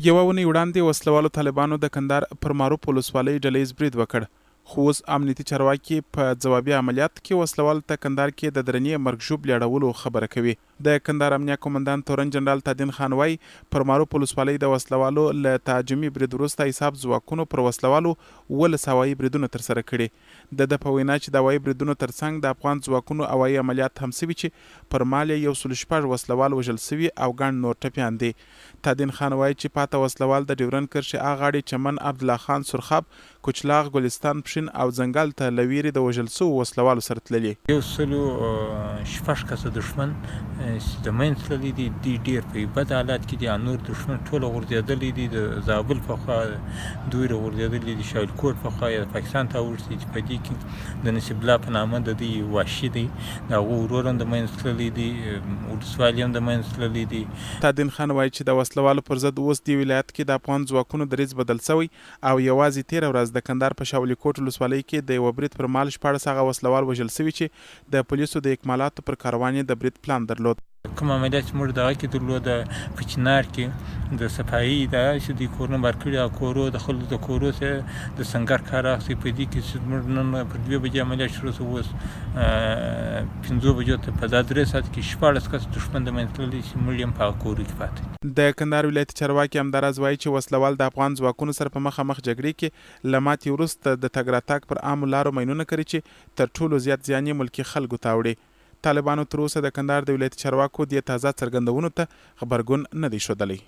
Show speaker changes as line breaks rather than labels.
یوه اونۍ وړاندې وسلوالو طالبانو د کندهار پر معروف ولسوالۍ ډله ییز برید وکړ، خو اوس امنیتي چارواکي په ځوابي عملیاتو کې وسلوالو ته کندهار کې د درنې مرګ ژوبلې اړولو خبره کوي. د کندهار امنیه قومندان تورن جنرال تادین خان وايي، پر معروف ولسوالۍ د وسله والو له تهاجمي برید وروسته ایساف ځواکونو پر وسله والو 17 هوایي بریدونه ترسره کړي. د ده په وینا چې د هوایي بریدونو ترڅنګ د افغان ځواکونو هوایي عملیات هم شوي چې پر مهال یې یو سلو شپږ وسله وال وژل شوي او ګڼ نور ټپیان دي. تادین خان وايي چې پاته وسله وال د ډیورنډ کرښې آغاړې چمن، عبدالله خان، سرخاب، کچلاغ، ګلستان، پښین او ځنګل ته له ویرې د وژل شوو وسله والو سره تللي.
یو سلو شپږ کسه دښمن چې د منځ تللی دی، دوی ډېر په بد حالت کې دي او نور دښمن ټوله غورځېدلی دی، د زابل په خوا دوی غورځېدلي دي، شاهلکوټ په خوا یا پاکستان ته اوښتي چې په دې کې د نصیب الله په نامه د دوی وحشي دی، د هغو ورور هم د منځ تللی دی، ولسوال هم د منځ تللی دی.
تادین خان وایي چې د وسله والو پر ضد اوس دې ولایت کې د افغان ځواکونو دریځ بدل شوی او یوازې تېره ورځ د کندهار په شاولیکوټ ولسوالۍ کې د یوه برید پر مهال 16 هغه وسله وال وژل شوي چې د پولیسو د اکمالاتو پر کاروان یې د برید پلان درلود.
کوم عملیات چې موږ دغه کې درلوده په چنار کې د صفایي دا چې دوی کورونه بار کړي او کورو د خلکو د کورو څخه د سنګر کار اخلي، په دې کې چې موږ نن پر 2 بجې عملیات شروع شو، اوس 5 بجو ته په دا 3 ساعت کې 16 کسه دښمن د منځه تللی چې مړي هم په هغه کورو کې پاتې دي.
د کندهار ولایتي چارواکي همداراز وايي چې وسله وال د افغان ځواکونو سره په مخامخ جګړې کې له ماتې وروسته د تګ راتګ پر عامو لارو ماینونه کري چې تر ټولو زیات زیان یې ملکي خلکو ته اوړي. طالبانو تر اوسه د کندهار د ولایتي چارواکو دې تازه څرګندونو ته غبرګون نه دی ښودلی.